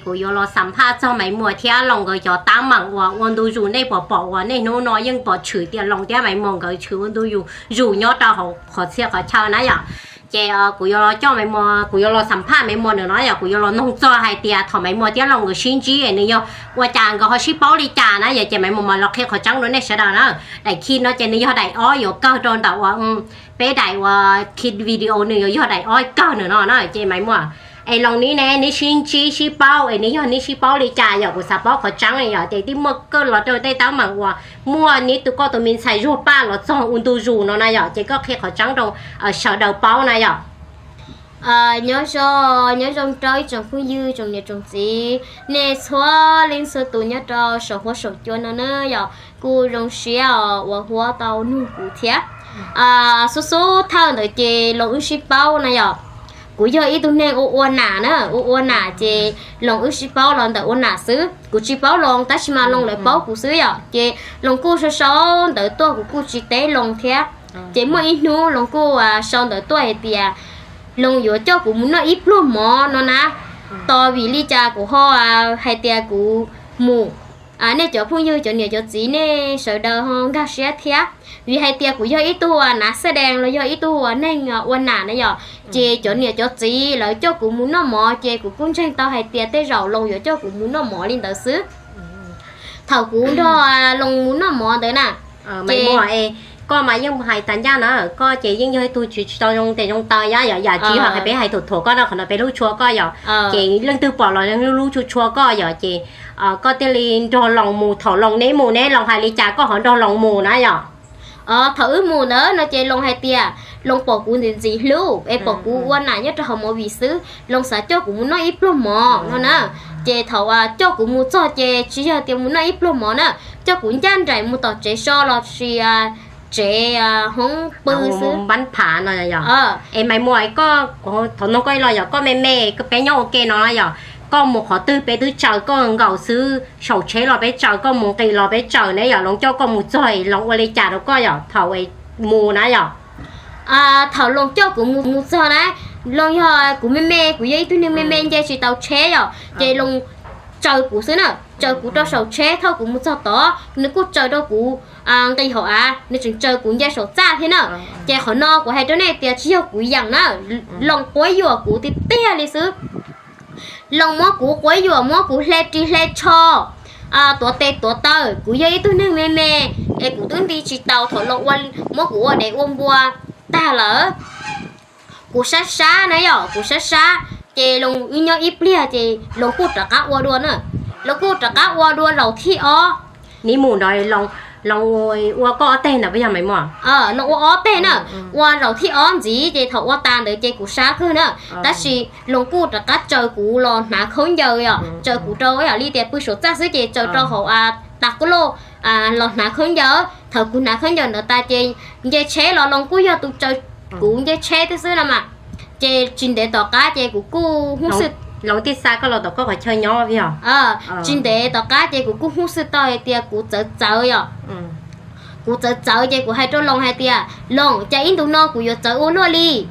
Kuv yuav los xam phaj txog Maiv Muas thiab Loos nkawd cov teeb meem uas ua ntu zus. Nej puas pom uas nej hnub no yeej pom tshwm tias Loos thiab Maiv Muas nkawd tshwm ua ntu zus zus nyob rau hauv qhov txhia qhov chaw na yom. Ces kuv yuav los coj Maiv Muas, kuv yuav los xam phaj Maiv Muas nws no yom. Kuv yuav los noog txog hais tias thaum Maiv Muas thiab Loos nkawd sib ntsib nws yog ua cas nkawd ho sib paub li cas na yom. Ces Maiv Muas mam los qhia qhov tseeb rau nej sawv daws na. Daim khi no ces nws yog daim ob yuav kawg rau ntawm uas peb daim uas khi video nws yuav yog daim ob kawg nws no na. Ces Maiv Muas es Loos neb ne, neb sib ntsib sib paub es neb yog neb sib paub li cas yom. Kuv xav paub qhov tseeb yom. Ces twb muaj koj los rau tej teeb meem uas muaj neb tus koj tus me ntxhais Zuag Paj los txog ua ntu zus no na yom. Ces koj qhia qhov tseeb rau sawv daws paub na yom. Nyob zoo, nyob zoo rau ib tsoom phooj ywg, tsoom niam tsoom txiv, nej txhua leej txhua tus nyob rau saum huab saum cua no na yom. Kuj zoo siab os uas huab tau nug kuv thiab. Xub xub thawj ntawd ces Loos wb sib paub na yom. Kuv yog ib tug neeg ua ua nam na, ua ua nam ces Loos wb sib paub los ntawm ua nam xwb. Kuv tsis paub Loos tab sis mas Loos lawv paub kuv xwb yom. Ces Loos kuj sau sau ntawv tuaj, kuv kuj tsis teb Loos thiab. Ces muaj ib hnub Loos kuj sau ntawv tuaj hais tias Loos yuav coj kuv mus noj ib pluag mov no na. Tos vim li cas kuv ho hais tias kuv mus. Nej cov phooj ywg, cov niam cov txiv, nej sawv daws ho nkag siab thiab. Vim hais tias kuv yog ib tug nav xab dees los yog ib tug neeg ua nam na yom. Ces cov niam cov txiv lawv coj kuv mus noj mov ces kuv kuj ntseeg tau hais tias tej zaum Loos yuav coj kuv mus noj mov li ntawd xwb. Thaum kuv nrog Loos mus noj mov ntawd na, ces koj mas yeej hais tas ncaj na, koj ces yeej yog ib tug tsis tsis tau zoo tes zoo taw yom, yam tsis yog hais peb hais thuam thuam koj no, qhov no peb hlub tshua koj yom. Ces leej twg pom los yeej hlub hlub tshua tshua koj yom. Ces koj thiaj li nrog Loos mus, thaum Loos neb mus ne Loos hais li cas koj ho nrog Loos mus na yom. Thaum wb mus ntawd no ces Loos hais tias Loos pom kuv ntxim ntxim hlub es pom kuv ua nam nyob rau hauv movie xwb, Loos xav coj kuv mus noj ib pluag mov no na. Ces thaum coj kuv mus txog ces tsis yog tias mus noj ib pluag mov na, coj kuv ncaj nraim mus tom tsev so los sis tsev hoob pw xwb. Es Maiv Muas, koj, thov noog koj ib los yom, koj me me, peb nyob ua ke no yom, koj mus qhov twg peb twb tsaws koj nkaus xwb, saum tsheb los peb tsaws, koj mus nqis los peb tsaws ne yom, Loos coj koj mus txog Loos ua li cas rau koj yom thaum mus na yom. Thaum Loos coj kuv mus mus txog na, Loos yog kuv me me, kuv yog ib tug neeg me me nce tsis tau tsheb yom, ces Loos tsaws kuv xwb na, tsaws kuv rau saum tsheb, thaum kuv mus txog tod nws kuj tsaws rau kuv nqis hauv av, nws tseem tsaws kuv nce saum txaj thiab na. Ces qhov no kuv hais rau nej tias tsis yog kuv yeem na, Loos quab yuam kuv tiag tiag li xwb. Loos muab kuv quab yuam, muab kuv hle ris hle tsho, tuav tes tuav taw. Kuv yog ib tug neeg me me es kuv twb nti tsis tau thaum Loos muab kuv ua dev ua npua tag lawm. Kuv sab sab na yom, kuv sab sab, ces Loos wb nyob ib pliag ces Loos kuj rov qab ua dua na. Loos kuj rov qab ua dua zaum thib ob. Neb mus ntawd Loos ua koj ob teg ntawd puas yog Maiv Muas? Loos ua ob teg na, ua zaum thib ob ntxiv ces thaum ua tas ntawd ces kuv sab kawg na. Tab sis Loos kuj rov qab tsaws kuv los hnav khaub ncaws yom, tsaws kuv rau yam li tias pw saum txaj xwb ces tsaws rau hauv tas kuj loj los hnav khaub ncaws. Thaum kuv hnav khaub ncaws ntawd tas ces nce tsheb los Loos kuj yog tus tsaws kuv nce tsheb thiab xwb no mas. Ces tsis ntev tom qab ces kuv kuj hnub xwb, Loos thiaj xa koj los tom koj qhov chaw nyob yog? Tsis ntev tom qab ces kuv kuj hnub xwb tau hais tias kuv txawv txawv yom. Kuv txawv txawv ces kuv hais rau Loos hais tias, Loos, cas ib ntus no kuv yuav txawv ua luaj li.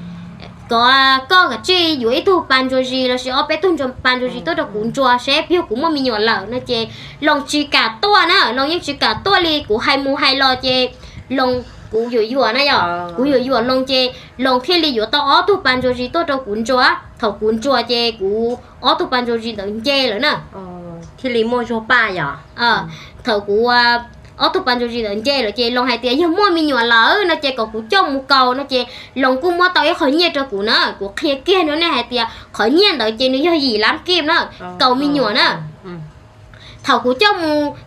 Kom koj kav tsij yuav ib tug pas ntsuas zis lossis ob peb tug ntsuas, pas ntsuas zis tuaj rau kuv ntsuas seb puas yog kuv muaj me nyuam lawm no ces Loos tsis kam tuaj na, Loos yeej tsis kam tuaj li. Kuv hais mus hais los ces Loos, kuv yuam yuam na yom, kuv yuam yuam Loos ces Loos thiaj li yuav tau ob tug pas ntsuas zis tuaj rau kuv ntsuas. Thaum kuv ntsuas ces kuv ob tug pas ntsuas zis ntawd nce lawm na. Thiaj li muaj Zuag Paj yom. Thaum kuv ob tug pas ntsuas zis ntawd nce lawm ces Loos hais tias yog muaj me nyuam lawm no ces kom kuv coj mus kaus no ces Loos kuj muab tau ib qho nyiaj rau kuv na. Kuv qhia kiag rau nej hais tias qhov nyiaj ntawd ces nws yog yim lab kij na, kaus me nyuam na. Thaum kuv coj mus,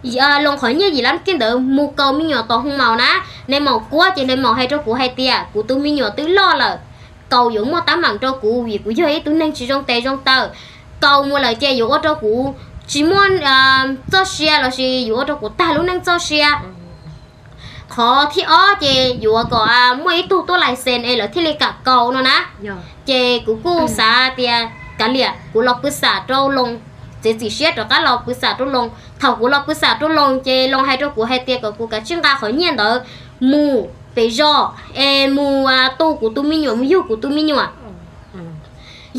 Loos qhov nyiaj yim lab kij ntawd mus kaus me nyuam tom hoo maum na, nais maum kuab ces nais maum hais rau kuv hais tias kuv tus me nyuam twb loj lawm, kaus yuav muaj teeb meem rau kuv vim kuv yog ib tug neeg tsis zoo tes zoo taw. Kaus mus lawm ces yuav ua rau kuv tsis muaj txoj sia lossis yuav ua rau kuv tag lub neej txoj sia. Qhov thib ob ces yuav kom muaj ib tug tuaj lais xes es lawv thiaj li kam kaus no na. Ces kuv kuj xav tias kav liam, kuv los pw xam rau Loos, txiav txim siab rov qab los pw xam rau Loos. Thaum kuv los pw xam rau Loos ces Loos hais rau kuv hais tias kom kuv kav tsij nqa qhov nyiaj ntawd mus pem zos es mus tu kuv tus me nyuam, mus yug kuv tus me nyuam.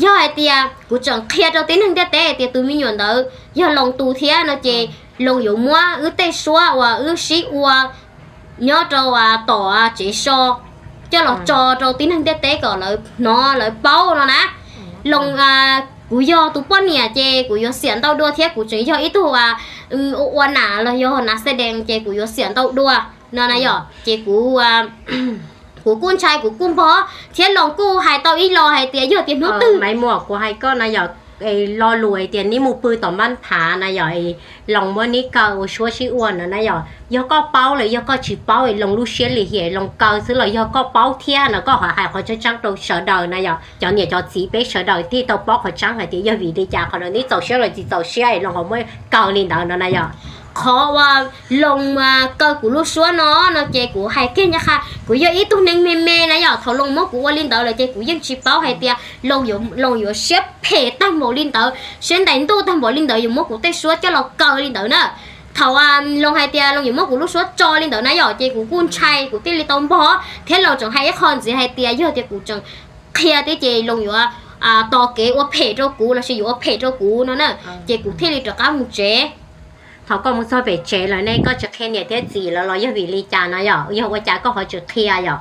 Yog hais tias kuv tseem qhia rau tib neeg ntiaj teb hais tias tus me nyuam ntawd yog Loos tus thiab no ces Loos yuav muab wb tej suab uas wb sib ua nyob rau tom tsev so coj los tso rau tib neeg ntiaj teb kom lawv hnov lawv paub no na. Loos, kuv yog tus poj niam ces kuv yuav xiam ntau dua thiab kuv tseem yog ib tug ua nam los yog nam xe dees ces kuv yuav xiam ntau dua no na yom. Ces kuv kuv kuj ntshai kuv kuj npog thiab Loos kuj hais tau ib los hais tias yog tias hnub twg Maiv Muas, kuv hais koj na yom, lo lus hais tias neb mus pw tom npab phav na yom, Loos muab neb kaw ua suab sib ua no na yom, yog koj paub los yog koj tsis paub Loos lub siab lim hiam Loos kaw xwb los yog koj paub thiab no koj ho hais qhov tseeb tseeb rau sawv daws na yom, cov niam cov txiv peb sawv daws thiaj tau paub qhov tseeb hais tias yog vim li cas qhov no neb txaus siab los tsis txaus siab Loos ho muab kaw li ntawd no na yom. Qhov uas Loos kaw kuv lub suab no no ces kuv hais kiag ncaj qha kuv yog ib tug neeg me me na yom, thaum Loos muab kuv ua li ntawd lawm ces kuv yeej tsis paub hais tias Loos yuav siab phem tag npaum li ntawd, siab ntais ntuj tag npaum li ntawd yuav muab kuv tej suab coj los kaw li ntawd na. Thaum Loos hais tias Loos yuav muab kuv lub suab tso li ntawd na yom ces kuv kuj ntshai kuv thiaj li tau npog thiab Loos tseem hais ib qho ntxiv hais tias yog tias kuv tseem qhia thiab ces Loos yuav tos kev ua phem rau kuv lossis yuav ua phem rau kuv no na. Ces kuv thiaj li rov qab mus tsev. Thaum koj mus txog pem tsev lawm ne koj tsis qhia niam thiab txiv lawv los yog vim li cas no yom, yog ua cas koj ho tsis qhia yom?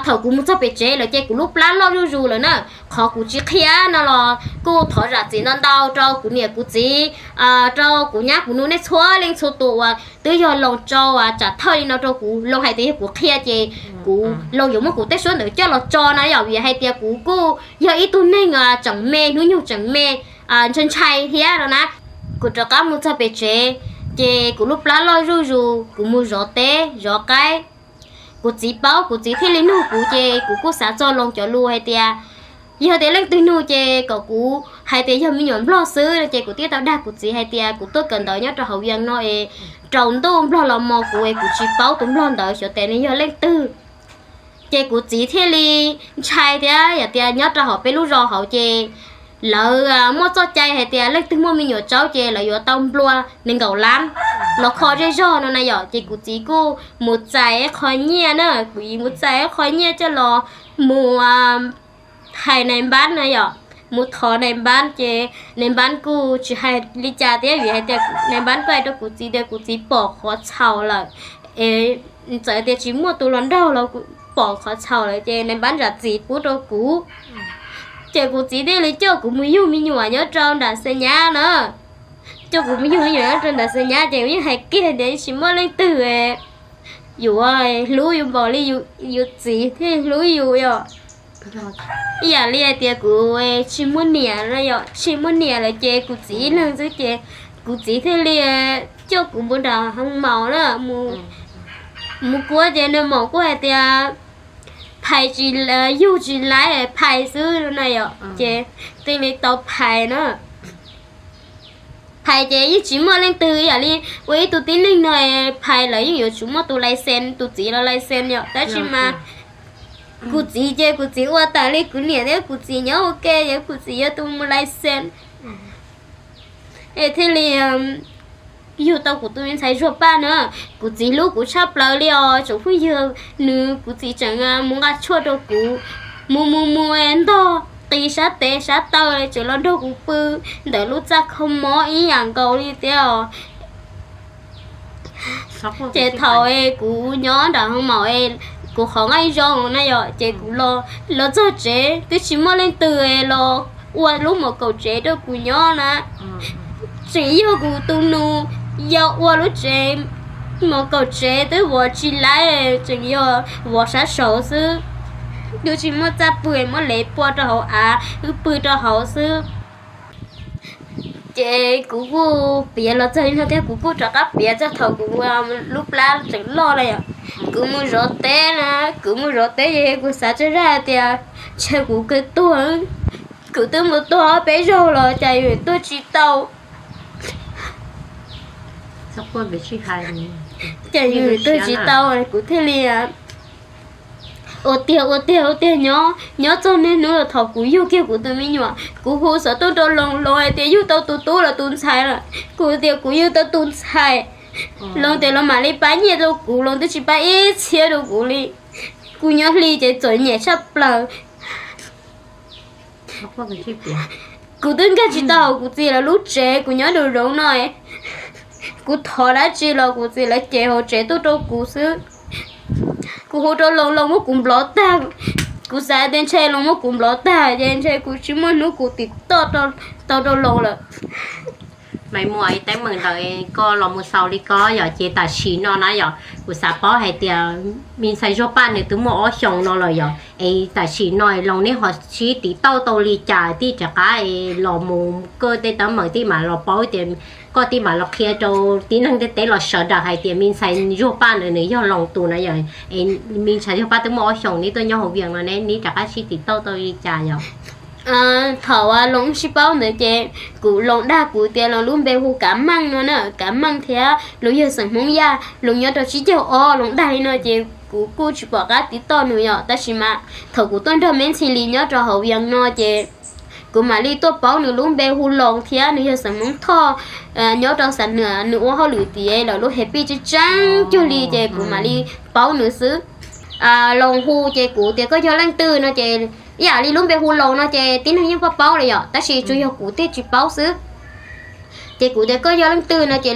Thaum kuv mus txog pem tsev lawm ces kuv lub plab loj zuj zus lawm na. Qhov kuv tsis qhia no los kuj thov zam txim ntau ntau rau kuv niam kuv txiv, rau kuv nyab kuv nus nej txhua leej txhua tus uas twb yog Loos tso tsam thawj li no rau kuv. Loos hais tias yog kuv qhia ces kuv, Loos yuav muab kuv tej suab ntawd coj los tso na yom, vim hais tias kuv kuj yog ib tug neeg tseem me, hnub nyoog tseem me, ntshai ntshai thiab no na. Kuv rov qab mus txog pem tsev ces kuv lub plab loj zuj zus, kuv mus zov teb zov qaib. Kuv txiv paub, kuv txiv thiaj li nug kuv ces kuv kuj xav txog Loos cov lus hais tias yog tias leej twg nug ces kom kuv hais tias yog me nyuam nplog xwb no ces kuv thiaj tau dag kuv txiv hais tias kuv tuaj kawm ntawv nyob rau hauv Vias no es raus ntuj nplog los mos kuv es kuv tsis paub tus nplog ntawd xyov tias nws yog leej twg. Ces kuv txiv thiaj li ntshai thiab yog tias nyob rau hauv peb lub zos hauv ces lawv muaj txoj cai hais tias leej twg muaj me nyuam tsaub ces lawv yuav tau nplua nees nkaum lab los kho zej zog no na yom. Ces kuv txiv kuj mus txais qho nyiaj na, kuv txiv mus txais qho nyiaj coj los mus hais nais npab na yom, mus thov nais npab ces nais npab kuj tsis hais li cas thiab vim hais tias nais npab kuj hais rau kuv txiv tias kuv txiv pom qhov txhaum lawm es txawm tias tsis muaj tus los nraug los kuj pom qhov txhaum lawm ces nais npab zam txim pub rau kuv. Ces kuv txiv thiaj li coj kuv mus yug me nyuam nyob rau nram Xeem Nyab na. Coj kuv mus yug me nyuam nyob rau nram Xeem Nyab ces kuv yeej hais kiag tias tsis muaj leej twg yuav hlub yus npaum li yus txiv thiaj hlub yus yom. Ib yam li hais tias kuv tsis muaj niam no yom, tsis muaj niam lawm ces kuv txiv ib leeg xwb ces kuv txiv thiaj li coj kuv mus nram hoo maum na, mus kuaj ces nws maum kuj hais tias phais tsis, yug tsis laib phais xwb na yom, ces thiaj li tau phais na. Phais ces yeej tsis muaj leej twg, yam li ua ib tug tib neeg no phais lawv yeej yuav tsum muaj tus lais xes, tus txiv los lais xes yom, tab sis mas kuv txiv ces kuv txiv ua tas li kuv niam thiab kuv txiv nyob ua ke ces kuv txiv yog tus mus lais xes es thiaj li yug tau kuv tus me ntxhais Zuag Paj na. Kuv txiv hlub kuv tshaj plaws li os tsoom phooj ywg, nws kuv txiv tseem mus nqa tshuaj rau kuv, mus mus mus ntog qis sab tes sab taw tseem los nrog kuv pw ntawm lub txaj kho mob ib yam nkaus li thiab os. Ces thaum kuv nyob nram hoo maum, kuv qhov nqaij zoo na yom, ces kuv los txog tsev twb tsis muaj leej twg los ua lub mos kaum tsev rau kuv nyob na. Tseem yog kuv tus nus yog ua lub tsev, mos kaum tsev twb vov tsis laib, tseem yog vov sab saud xwb. Twb tsis muaj txaj pw, muab lev pua rau hauv av wb pw rau hauv xwb. Ces kuv kuj piav los txog li no thiab kuv kuj rov qab piav txog thaum kuv lub plab tseem loj na yom. Kuv mus zov teb na, kuv mus zov teb ces kuv xav tsaj zaj hais tias ntshe kuv kawg tuag, kuv twb mus tuag ob peb zaug los cas yus tuag tsis tau. Cas yus tuag tsis tau, kuv thiaj li ua tiag ua tiag ua tiag nyob, nyob txog niaj hnub los thaum kuv yug kiag kuv tus me nyuam, kuv hu xov tooj rau Loos, Loos hais tias yug tau tus tub los tus ntxhais lawm. Kuv tias kuv yug tau tus ntxhais. Loos tias los mam li pab nyiaj rau kuv, Loos twb tsis pab ib txhiab rau kuv li. Kuv nyob hli ces txom nyem tshaj plaws. Kuv twb nkag tsis tau hauv kuv txiv lawv lub tsev, kuv nyob nraum zoov no, kuv thov dab tsi los kuv txiv lawv cev hauv tsev tuaj rau kuv xwb. Kuv hu rau Loos, Loos muab kuv nplov tag. Kuv xav tias ntshe Loos muab kuv nplov tag ces ntshe kuv tsis muaj hnub kuv tiv toj tau rau Loos lawm. Maiv Muas, ib teeb meem ntawd koj los mus xaus li ko yom, ces tam sim no na yom, kuv xav paub hais tias me ntxhais Zuag Paj nws twb muaj ob xyoos no lawm yom, es tam sim no Loos neb ho sib tiv tauj tau li cas thiab rov qab los mus koj tej teeb meem thiaj mam los paub tias koj thiaj mam los qhia rau tib neeg ntiaj teb los sawv daws hais tias me ntxhais Zuag Paj nws, nws yog Loos tus na yom, es me ntxhais Zuag Paj twb muaj ob xyoos neb tuaj nyob hauv Vias no ne, neb rov qab sib tiv tauj tau li cas yom? Thaum Loos sib paub ntawd ces kuv, Loos dag kuv tias Loos lub npe hu Kav Meej no na, Kav Meej thiab Loos yog xeem Hmoob Yaj, Loos nyob rau tsib caug ob, Loos dag li no ces kuv kuj tsis pom qab tiv toj nws yom. Tab sis mas thaum kuv tuaj nrog Meb Ntxhi Lis nyob rau hauv Vias no ces kuv mam li tuaj paub nws lub npe hu Loos thiab nws yog xeem Hmoob Thoj, nyob rau Xam Nuam, nws ua hauj lwm tim lawv lub hej pij tseeb tseeb cuag li ces kuv mam li paub nws xwb. Loos hu ces kuv tias koj yog leej twg no ces ib yam li lub npe hu Loos no ces tib neeg yeej paub paub li yom, tab sis tsuas yog kuv thiaj tsis paub xwb. Ces kuv tias koj yog leej twg no ces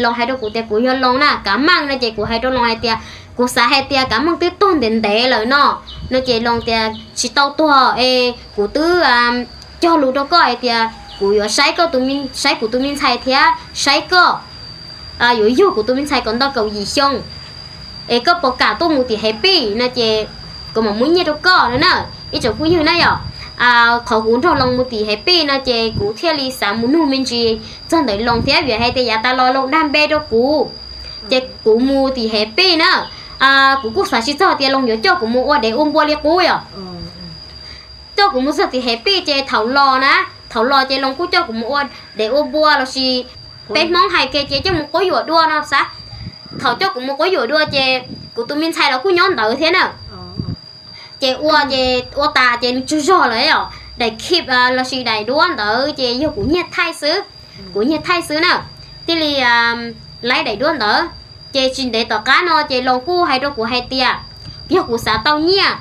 Loos hais rau kuv tias kuv yog Loos na, Kav Meej no ces kuv hais rau Loos hais tias kuv xav hais tias Kav Meej twb tuag ntev ntev lawm no. No ces Loos tias tsis tau tuag es kuv twb cog lus rau koj hais tias kuv yuav saib koj, saib kuv tus me ntxhais thiab saib koj, yuav yug kuv tus me ntxhais kom ntau kaum yim xyoo, es koj puas kam tuaj mus tim hej pij no ces kuv mam muab nyiaj rau koj no na, ib tsoom phooj ywg na yom. Qhov kuv nrog Loos mus tim hej pij no ces kuv thiaj li xav mus nug me ntsis txog ntawm Loos thiab vim hais tias yav tas los Loos dag npe rau kuv, ces kuv mus tim hej pij na, kuv kuj xav tsis txog tias Loos yuav coj kuv mus ua dev ua npua li qub yom. Coj kuv mus txog tim hej pij ces thaum los na, thaum los ces Loos kuj coj kuv mus ua dev ua npua lossis peb Hmoob hais kiag ces coj mus quab yuam dua no xav. Thaum coj kuv mus quab yuam dua ces kuv tus me ntxhais los kuj nyob ntawd thiab na. Ces ua ces ua tas ces nws tsaug zog lawm os, daim khib lossis daim duab ntawd ces yog kuv nyiag thaij xwb, kuv nyiag thaij xwb na, thiaj li laib daim duab ntawd. Ces tsis ntev tom qab no ces Loos kuj hais rau kuv hais tias yog kuv xav tau nyiaj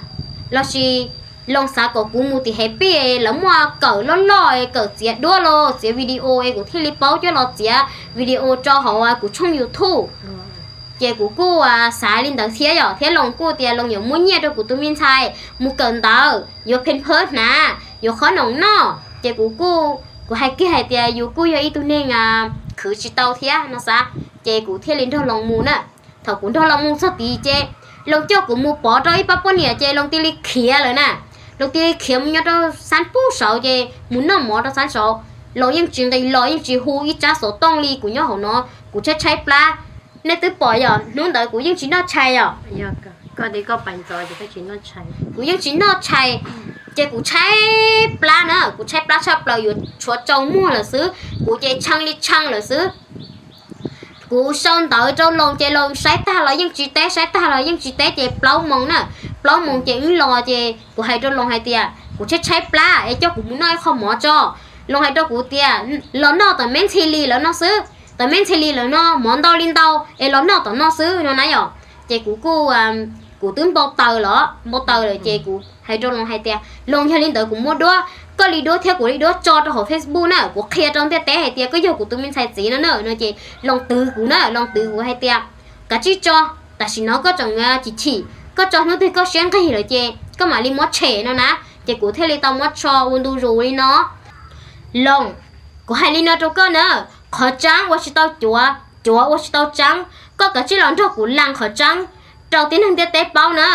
lossis Loos xav kom kuv mus tim hej pij, lawv muaj kawm loj loj kawm txiav duab los txiav video es kuv thiaj li paub coj los txiav video tso hauv kuv tshooj YouTube. Ces kuv kuj xav li ntawd thiab yom, thiab Loos kuj tias Loos yuav muab nyiaj rau kuv tus me ntxhais mus kawm ntawv, yuav pheej phawb hnav, yuav qhob noom noj. Ces kuv kuj, kuv hais kiag hais tias yus kuj yog ib tug neeg khwv tsis tau thiab no xav, ces kuv thiaj li nrog Loos mus na. Thaum kuv nrog Loos mus txog tid ces Loos coj kuv mus pov rau ib pab poj niam ces Loos cia li khiav lawm na. Loos cia li khiav mus nyob rau xab pub saud ces mus noj mov rau xab saud. Loos yeej tsis nqis los yeej tsis hu ib tsab xov tooj li, kuv nyob hauv no kuv tshaib tshaib plab. Nej twb pom yom, hnub ntawd kuv yeej tsis noj tshais yom. Kuv yeej tsis noj tshais, ces kuv tshaib plab na, kuv tshaib plab tshaj plaws yuav tshuav tsau muag lawm xwb, kuv ces tshee li tshee lawm xwb. Kuv sau ntawv rau Loos ces Loos saib tag los yeej tsis teb, saib tag los yeej tsis teb ces plaub moos na, plaub moos ces wb los ces kuv hais rau Loos hais tias kuv tshaib tshaib plab es coj kuv mus noj ib qho mov tso. Loos hais rau kuv tias los noj tom Meb Ntxhi Lis lawv no xwb, tom Meb Ntxhi Lis lawv no mov ntau li ntau es los noj tom no xwb no na yom. Ces kuv kuj, kuv twb npau taws los, npau taws lawm ces kuv hais rau Loos hais tias Loos, yog li ntawd kuv muab duab, koj li duab thiab kuv li duab tso rau hauv Facebook na, kuv qhia rau ntiaj teb hais tias koj yog kuv tus me ntxhais txiv no na no ces Loos twv kuv na, Loos twv kuv hais tias kav tsij tso, tam sim no koj tseem chim chim, koj tso hnub twg koj siab nqig lawm ces koj mam li muab tshem no na. Ces kuv thiaj li tau muab tso ua ntu zus li no. Loos, kuv hais li no rau koj na, qhov tseeb ua tsis tau cuav, cuav ua tsis tau tseeb, koj kav tsij los nrog kuv lees qhov tseeb rau tib neeg ntiaj teb paub na.